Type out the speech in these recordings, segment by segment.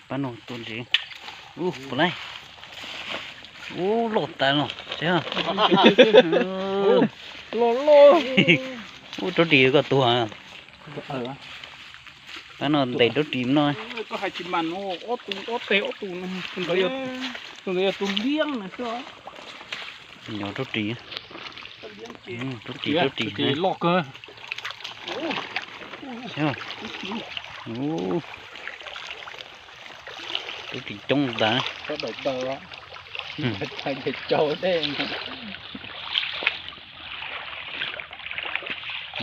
Pab no tua ntses. Ub, puas laib? Ub, loj tas los tsev. Loj loj. Ub, rab ris koj tua. Pab no ntes rab ris no. Koj hais tsis mas no, ob tug, ob teg ob tug no, tus ntawd yog tus liab na xwb. Nyob rab ris, rab ris, rab ris loj kawg. Rab ris coob tas.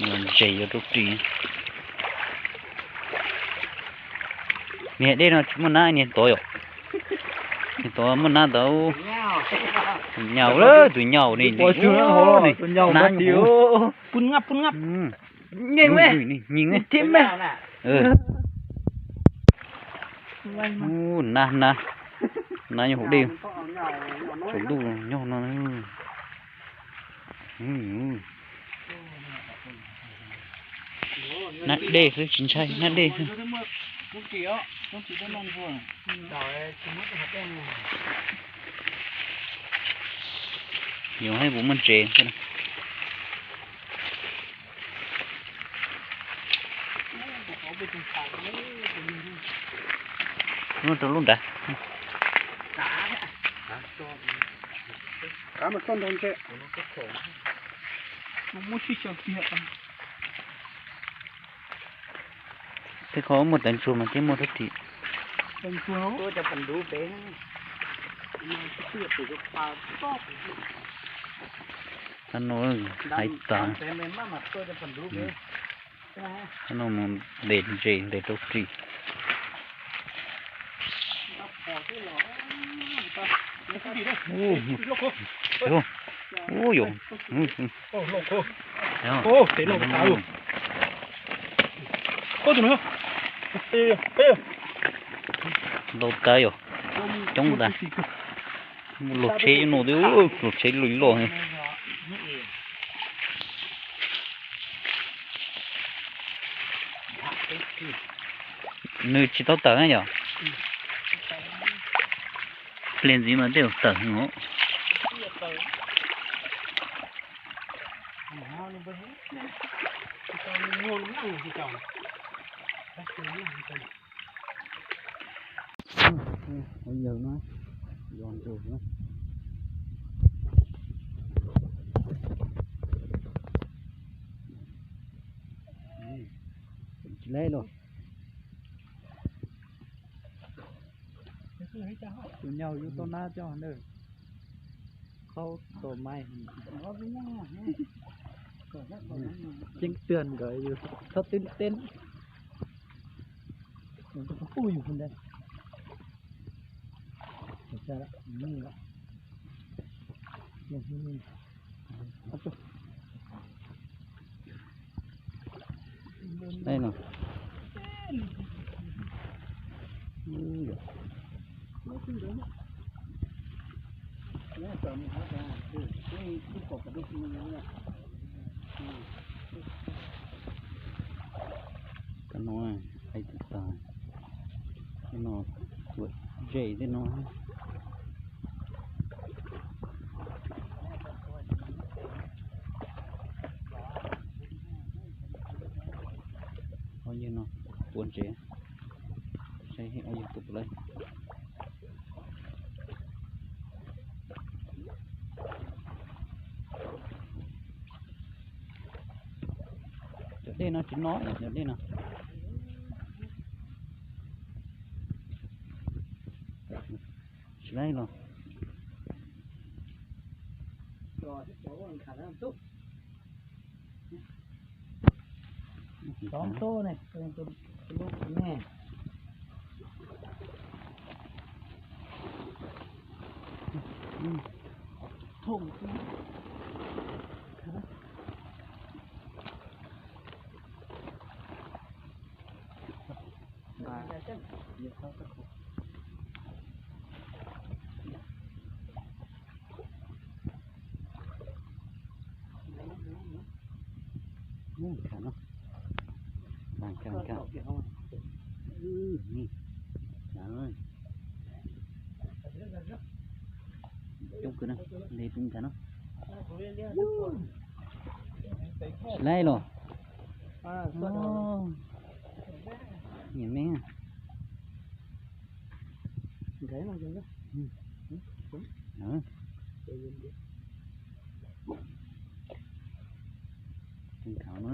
Ntses yuav rab ris. Niag dej no tsis muaj nab, niag tod yom. Niag tod muaj nab ntawd. Tus nyaum, tus nyaum ni, nab, nab, nab. Nab, nab, nab nyob hauv dej, tsaus ntuj nyob no. Nab dej xwb tsis ntshai, nab dej xwb. Yuav hais puas muaj ntses. Rau lub nrad. Tej qhov muaj tawv ntsuag mas thiaj muaj rab ris. Qhov no hais tas. Qhov no mus ntes ntses ntes rau ris. Ub, yog. Ntau tas yog. Coob tas. Luag tsheb no twb, luag tsheb loj loj. Nws tsis tau tawm na yom. Pliag ntxiv mas tej zaum tawm os. Qhov yawg no yog nrug na. Tsis leb los. Tus nyaug yus tau nab coj na. Khaub tau mais. Cheeb twag nkawd yus txhob twb teb. Tus kuj yus ntag. Dej no. Qhov no hais tias tas, no tuam zes tej no. Ob yawg no tua ntses, saib ob yawg tua puas laib. Cov dej no tsis no, cov dej no. Tsis laib los. Cov tub ne, tus lub ne. Thooj. Ub, kham no. Kham, kham, kham. Ub, ni. Kham Coob kawg na, li peb ntag no. Tsis laij los. Nyiam me. Thaum no,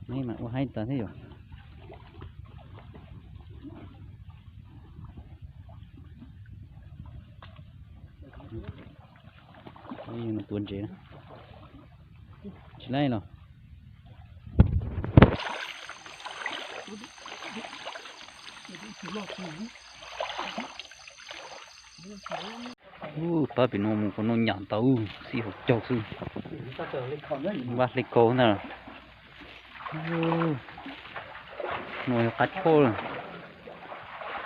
nej mas ua haib tas thiab yom. Tuav ntsev na. Tsis laij los. Ub, pab pem no mus qhov no nyam ntau, xib hawm caug xwb. Vaj hle kaug ntag. No yog qab choj,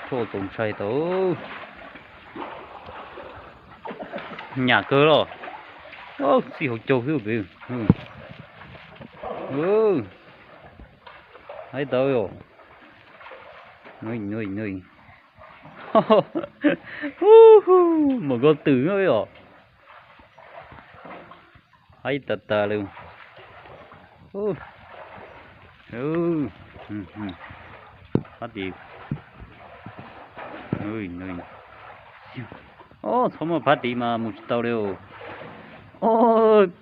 choj txaus ntshai tau. Nyam kawg los. Xib hawm caug xwb pem. Haib tau yom. Mas koj twm yom. Haib tas tas li. Phab tid. Txhob muaj phab tid mas mus tsis tau li.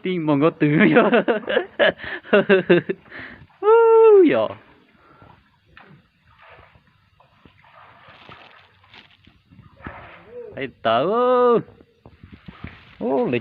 Tij mas nkauj twm yom. Yog. Haib tas. Ub, li